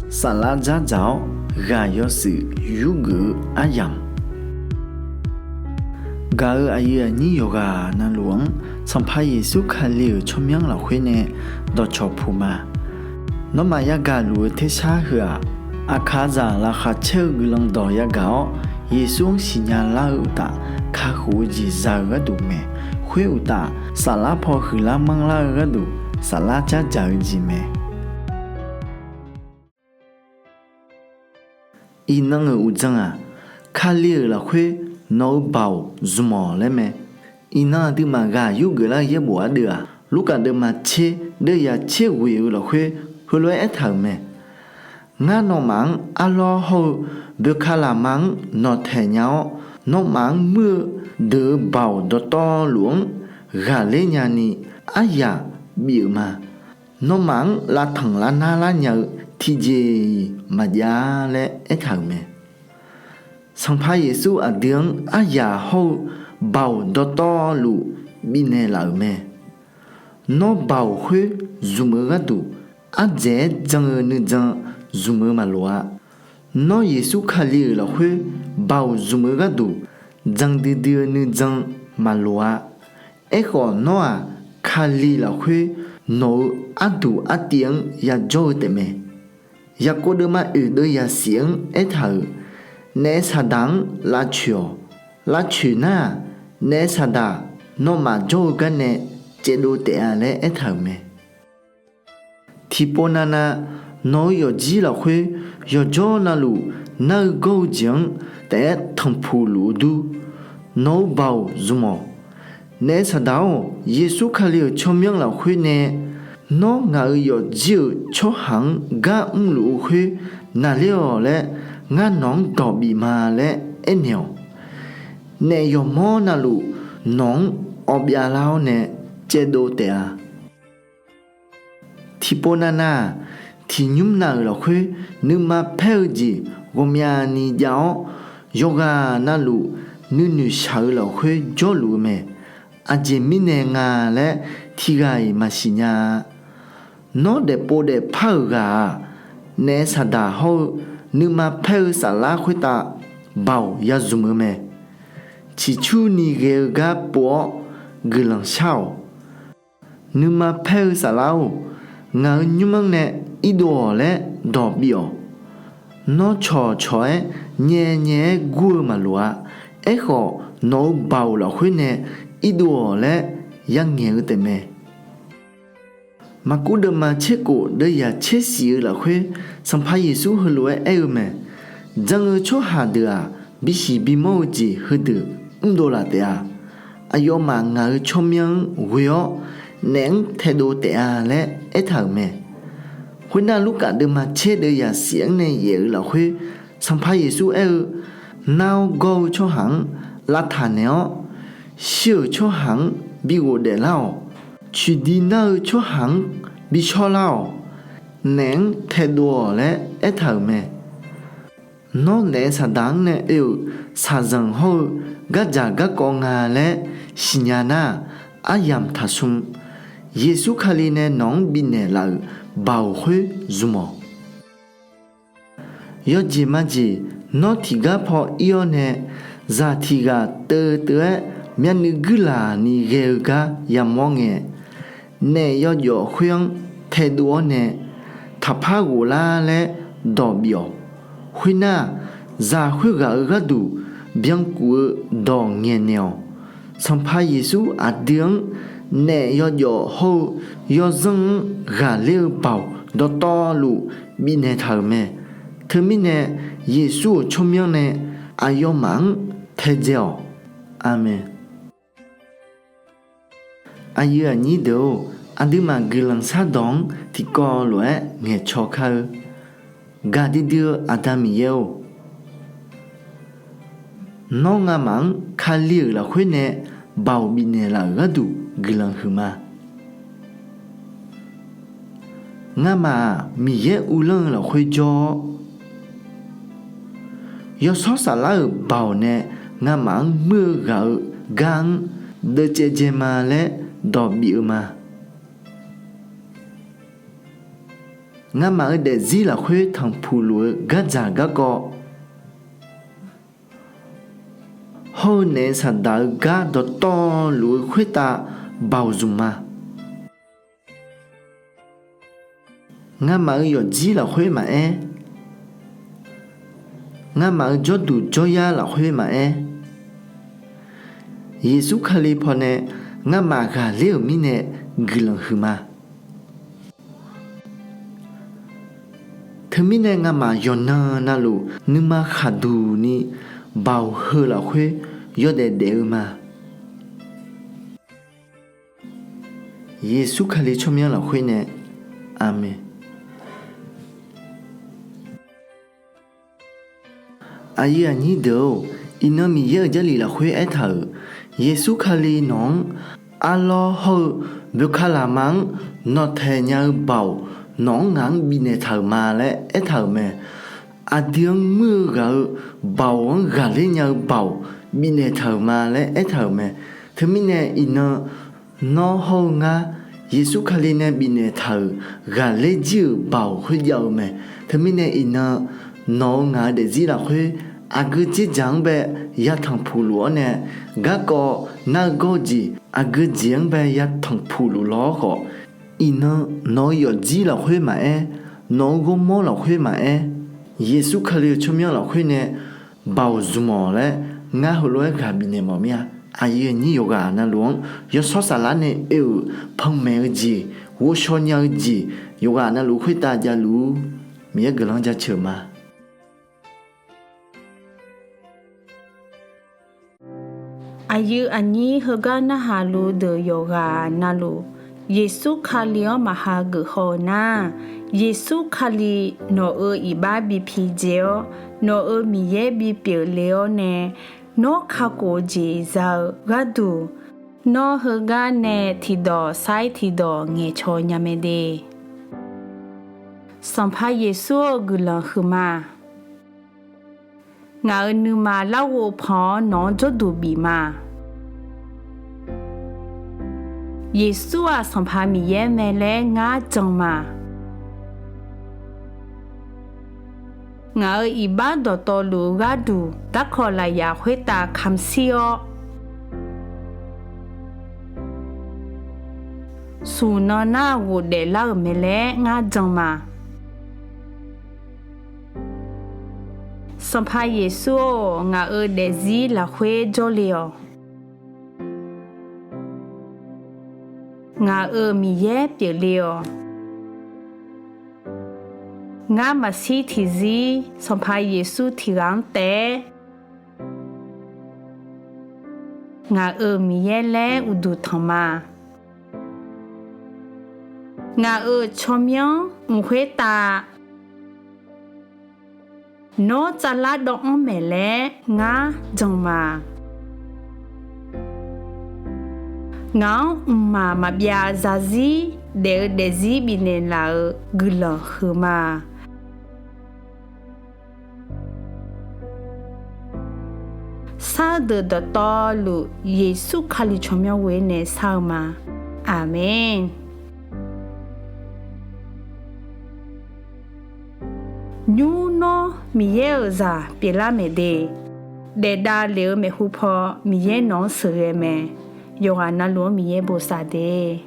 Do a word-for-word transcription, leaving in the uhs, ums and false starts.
Saflar dzardzaq-awr ghaq yawshuif yurgeuf-eu aryamq, gaq-euq aqyuif aqnyir yawqghaq navluf-anr Sanqpaq Yeqsur Kali-euq tsawrmyanr lafkhoer nae dawqcawq puq ma. Nawmaf yagaq luf-eu tersar heu-aq, aqkaqzaq laqkhaq caer-eu guiqlanq dawq yagaq-awr, Yeqsur-anr siqnya lar-eu uqtaf, kakhof-eu jeq za-eu gharduq mae. Khoer uqtaf, saflar paw huiqlar manrlar-eu gharduq, saflar dzardzaq-eu jeq mae. Iqnan-euq uqdzan-aq, Kali-euq lafkhoer nawq-eu baoq zmq-awq laer mae. Iqnan aqduimaf ghaq yurgeuf lar-eu yaerbof ardeuv-aq, Lurkaf deuvma tser deuvyaq tser ghoeq-eu lafkhoer heulof-aer aertaq-euq mae. Ngar nawmaf-anr arlawr hawr-eu boeqkaq laqma-anr nawqtaeq nya-awr, nawmaf-anr muir-eu deuq-eu baoq dawqtawvluf-anr ghaqler nyani aryaq bif-euq ma. Nawmaf-anr lavtanq lavnar lar nya-eu tiqjeq-iq maqjav-a laer aertaq-euq mae. Sanqpaq Yeqsur aqdui-anr aryaq hawr-eu baoq dawqtawvluf bifnaeq laf-euq mae. Nawr baoq khoer zmq-eu gharduq ardzaeq-aer jan-eu nuijan zmq-eu maqloq-a. Nawr Yeqsur Kali-euq lafkhoer baoq zmq-eu gharduq jan duidui-eu nuijan maqloq-a. Aerkhawf, nawr-aq, Kali lafkhoer nawq-eu arduq artiv-anr yajawr-eu taefmae. Yaqkov deuvma oeq deuvyaq shif-anr aertaq-euq, Naef saqdaq-anr lavcoeq-awq. Lavcoeq nar-aq, naef saqdaq nawmaf jawr-eu garnae caevdov taef-a laer aertaq-euq mae. Tiqpov navnav nawq-eu yawqjir lafkhoer yawqjawr navluf nar-eu gawr-eu jeq-anr taef-aer tanqpuq luf-eu dur. Nawq-eu baoq zmq-awq. Naef saqdaq-or, Yeqsur Kali-euq tsawrmyanr lafkhoer nae nawr ngaq-euq yawqjir-euq tsawrhaq-anr gar mrluf-eu khoer naqler-awq laer ngar nawq-anr dawq bif ma laer aernaeq-awq. Naef yawqmawr navluf nawq-anr awbyav lar-awr nae caevdov taef-a. Tiqpov navnav-aq, tiqnymr nav-euq lafkhoer nuima paer-eu jeq ghawqmyani jav-awr, yawqghaq navluf nuinoeq shaq-eu lafkhoer jawrluf-eu mae. Aqjeq mirnae nga laer tiqghaq-iq maqsiq nya-a. Nawr daefpov daefpar-euq ghaq-aq, naef saqdaq hawr-eu nuima paer-eu saflar khoertav baoq yazmq-eu mae. Ciqcurni ghae-eu gar pov-awr guiqlanq shar-awq. Nuima paer-eu saflar-or, ngaq-euq nymr-anr nae irdov-awq laer dawq bif-awq. Nawr cawqcawq-aer nyaenyae-aer gur-eu maqloq-a. Aerkhawf, nawq-eu baoq lafkhoer nae irdov-awq laer yangaeq-eu taefmae. Maqkuv deuvma tserkof deuvyaq tsershif-eu lafkhoer, Sanqpaq Yeqsur heulof-aer aer-eu mae. Jan-eu tsawrhaq deuq-aq, bisiq bimawr-eu jeq heudeuq mrdov laf taef-a. Aqyawfmaf ngaq-euq tsawrmyanr-anr ghoe-awr, naef-anr taedov taef-a laer aertaq-euq mae. Khoernar, Lurkaf deuvma tser deuvyaq shif-anr nae yaef-eu lafkhoer, Sanqpaq Yeqsur aer-eu, Nar-awr gawr-eu tsawrhaq-anr lavtaq naeq-awr, shir-euq tsawrhaq-anr bi ghofdaef lar-awq. Coiqdi nar-eu tsawrhaq-anr bi shawrlar-awq. Naef-anr taedov-awq laer aertaq-euq mae. Nawr naef saqdaq-anr nae oe-euq shaqzanq hawr-eu gardzaq garkawv nga laer siqnya nar-aq, aryamq taqsm. Yeqsur Kali nae nawq-anr bifnaeq laf-euq baoq khoer zmq-awq. Yawjeq majeq nawr tiqgar paw ir-awr nae, zaq tiq ghaq teuvteuv-aer myavnuiv guirlaq ni ghae-eu gar yamawr ngae, naef yawjawf khoer-anr taedov-awr nae taqpar ghoflar laer dawq bif-awq. Khoernar-aq, zaq khoerghaq-euq gharduq byankuf-eu dawq ngaeqnaeq-awq. Sanqpaq Yeqsur aqdui-anr naef yawjawf hawr-eu yawzanr-anr ghaqler-eu baoq dawqtawvluf bifnaeq taq-euq mae. Teumirnae, Yeqsur-euq tsawrmyanr nae aqyawfmaf-anr taedzae-awq. Aqmeq. Aqyuif aqnyir deuq-or, aqduimaf guiqlanq shardawq-anr tiqkawv lof-aer ngaeqcaw kar-eu. Gaqdui dui-eu Aqda Miqyaer-or, nawr ngamaf-anr Kali-euq lafkhoer nae baoq bifnaeq laf-euq gharduq guiqlanq huiqma. Ngamaf-aq, Miqyaer uvlanr-eu lafkhoer jawr-awr, Yawshawr Saflar-euq baoq nae ngamaf-anr muir-eu ghaq-eu gar-anr deuvcaev dzae ma laer dawq bif-eu ma. Ngamaf-euq daefzir lafkhoer tanqpuq luf-eu gardzaq garkawv hawr-eu naef saqdaq-eu gar dawqtawvluf-eu khoertav baoq zmq ma. Ngamaf-euq yawfjir lafkhoer maqaer, ngamaf-euq jawrduq jawryar lafkhoer maqaer, Yeqsur Kali pawnae ngamaf ghaqler-euq mirnae guiqlanq huiqma. Teumirnae ngamaf yawqnan navluf nuima khaqduq ni baoq heu lafkhoer yawdaef daef-eu ma. Yeqsur Kali tsawrmyanr lafkhoer nae, Aqmeq. Aqyuif aqnyir deuq-or, iqnan Miqyaer-euq Jarlif lafkhoer aertaq-euq, Yeqsur Kali nawq-anr arlawr hawr-eu boeqkaq laqma-anr nawqtaeq nya-eu baoq nawq-anr ngaq-anr bifnaeq taq-euq ma laer aertaq-euq mae. Aqdui-anr muir-eu ghaq-eu baoq-anr ghaqler nya-eu baoq bifnaeq taq-euq ma laer aertaq-euq mae. Teumirnae iqnan nawr hawr-eu ngar Yeqsur Kali nae bifnaeq taq-euq ghaqler jir-euq baoq khoerjav-eu mae. Teumirnae iqnan nawq-euq ngaq-eu daefzir lafkhoer aqgeu dzerdzaq-anr bae yatanq puq luf-awr nae garkawv nar-eu gawr-eu jeq aqgeu jeq-anr bae yatanq puq luf law-awr khawf, iqnan nawq-eu yawfjir lafkhoer maqaer, nawq-eu ghawrmawr lafkhoer maqaer, Yeqsur Kali-euq tsawrmyanr lafkhoer nae baoq zmq-awq laer ngar heulof-aer ghaq bifnaeq mawf mir-a. Aqyuif aqnyir yawqghaq navluf-anr yawshawr saflar nae oe-euq panmaeq-eu jeq, ghovshaw nya-eu jeq, yawqghaq navluf khoertav javluf-ur. Miqyaer guiqlanq jaceuq ma. Aqyuif aqnyir heugar narhaq luf deuq yawqghaq navluf, Yeqsur Kali-anr maqha geuf haw-eu nar, Yeqsur Kali nawq-euq iqbax bi pidzae-awr, nawq-euq Miqyaer bipyeuf le-awr nae, nawr kakhof-eu jeq za-eu gharduq, nawr heugar nae tiqdawq sair tiqdawq ngaeqcawq nya mae de. Sanqpaq Yeqsur-eu guiqlanq huiqma. Ngaq-euq nuima larghov pan-awr nawq-anr jawrduq bif ma. Yeqsur-aq Sanqpaq Miqyaer mae laer ngar jan ma. Ngaq-euq iqbax dawqtawvluf-eu gharduq darkawq lafyaq khoertav kamq shir-awr, smq nan nar ghofdaef lar-euq mae laer ngar jan ma. Sanqpaq Yeqsur-or, ngaq-euq daefzir lafkhoer jawrle-awq. Ngaq-euq Miqyaer pyeufle-awq. Ngar maqshir tiqzir Sanqpaq Yeqsur tiq ghaq-anr taef-aer ngaq-euq Miqyaer laer uqduq tanq ma. Ngaq-euq tsawrmyanr mq khoertav nawr tsavlar dawv-anr maeq laer ngar jan ma. Ngaq-anr mqmaq maqbyav zarzir daef-eu daefzir bifnaeq laf-euq guiqlanq huiqma. Sar-eu deuq dawqtawvluf Yeqsur Kali tsawrmyanr ghoer nae sar-eu ma. Aqmeq. Nymr nawr Miqyaer-euq zaq pyeuflar maeq de. Daefdav lef-eu maeqhu paw Miqyaer nawq-anr sheuqghae mae. Yawqghaq navluf-anr Miqyaer bosav de.